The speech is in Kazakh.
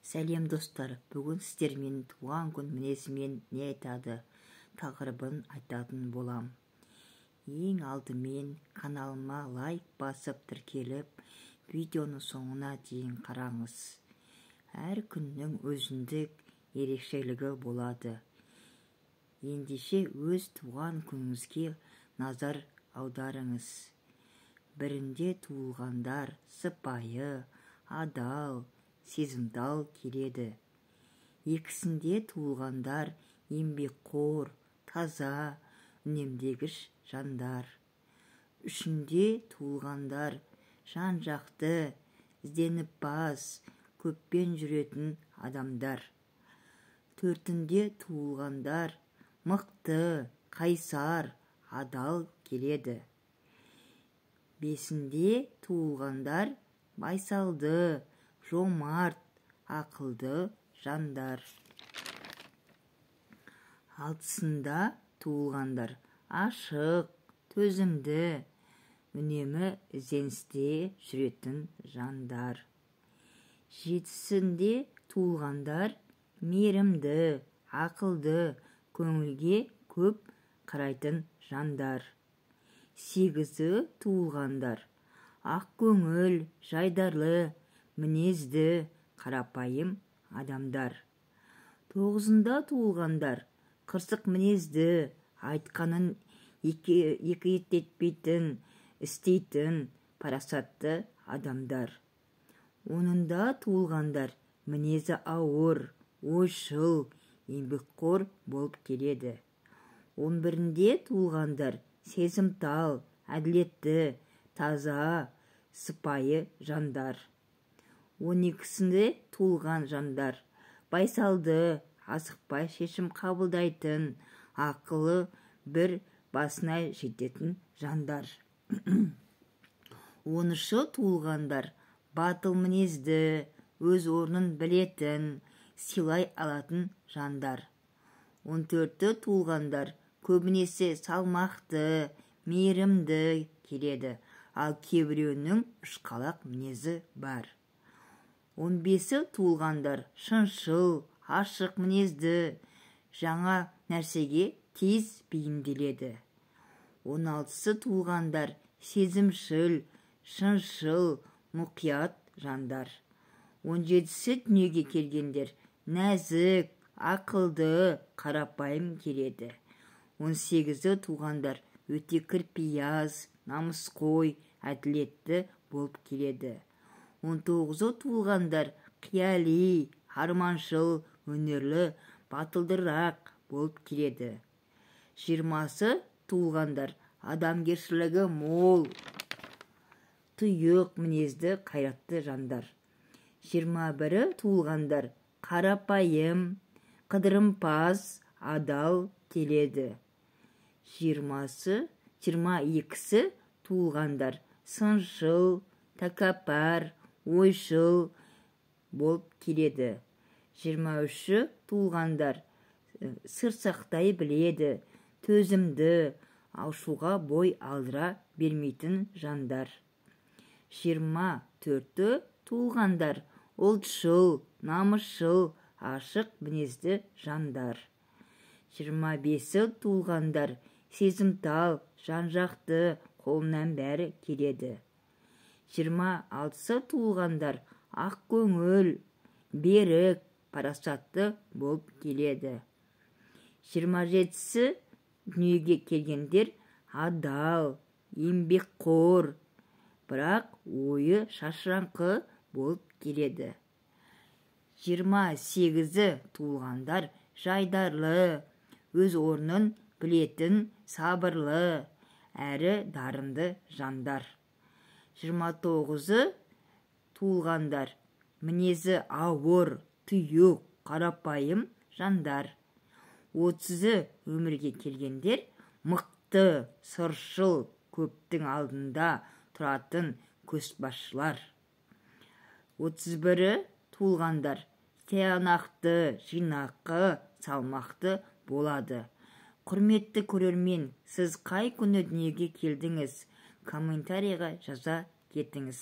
Сәлем, достар! Бүгін сіздермен туған күн мінезімен не айтады тақырыбын айтатын болам. Ең алдымен каналыма лайк басып, тіркеліп, видеоны соңына дейін қараңыз. Әр күннің өзіндік ерекшелігі болады. Ендеше өз туған күніңізге назар аударыңыз. Бірінде туылғандар сыпайы, адал, сезімтал келеді. Екісінде туылғандар еңбекқор, таза, үнемдегіш жандар. Үшінде туылғандар жан-жақты, ізденімпаз, көппен жүретін адамдар. Төртінде туылғандар мықты, қайсар, адал келеді. Бесінде туылғандар байсалды, жомарт, ақылды жандар. Алтысында туылғандар ашық, төзімді, үнемі ізденісте жүретін жандар. Жетісінде туылғандар мейірімді, ақылды, көңілге көп қарайтын жандар. Сегізі туылғандар ақкөңіл, жайдарлы мінезді, қарапайым адамдар. Тоғызында туылғандар қырсық мінезді, айтқанын екі етпейтін, істейтін, парасатты адамдар. Онында туылғандар мінезі ауыр, ойшыл, еңбекқор болып келеді. 11-інде туылғандар сезімтал, әділетті, таза, сыпайы жандар. 12-сінде туылған жандар байсалды, асықпай шешім қабылдайтын, ақылы бір басына жететін жандар. 13-і туылғандар батыл мінезді, өз орнын білетін, сыйлай алатын жандар. 14-і туылғандар көбінесе салмақты, мейірімді келеді, ал кейбіреуінің ұшқалақ мінезі бар. 15-і туылғандар шыншыл, ашық мінезді, жаңа нәрсеге тез бейімделеді. 16-сы туылғандар сезімшіл, шыншыл, мұқият жандар. 17-сі дүниеге келгендер нәзік, ақылды, қарапайым келеді. 18-і туғандар өте кірпияз, намысқой, әділетті болып келеді. 19-ы туылғандар қияли, арманшыл, өнерлі, батылдырақ болып келеді. 20-сы туылғандар адамгершілігі мол, тұйық мінезді, қайратты жандар. 21-і туылғандар қарапайым, қыдырымпаз, адал келеді. 22-сі туылғандар сыншыл, тәкаппар, ойшыл болып келеді. 23-і туылғандар сыр сақтай біледі, төзімді, ашуға бой алдыра бермейтін жандар. 24-і туылғандар ұлтшыл, намысшыл, ашық мінезді жандар. 25-і туылғандар сезімтал, жан-жақты, қолынан бәрі келеді. 26-сы туылғандар ақкөңіл, берік, парасатты болып келеді. 27-сі дүниеге келгендер адал, еңбекқор, бірақ ойы шашыраңқы болып келеді. 28-і туылғандар жайдарлы, өз орнын білетін, сабырлы, әрі дарынды жандар. 29-ы туылғандар мінезі ауыр, тұйық, қарапайым жандар. 30-ы өмірге келгендер мықты, сыршыл, көптің алдында тұратын көшбасшылар. 31-і туылғандар тиянақты, жинақы, салмақты болады. Құрметті көрермен, сіз қай күні дүниеге келдіңіз? Комментарийға жаза кетіңіз.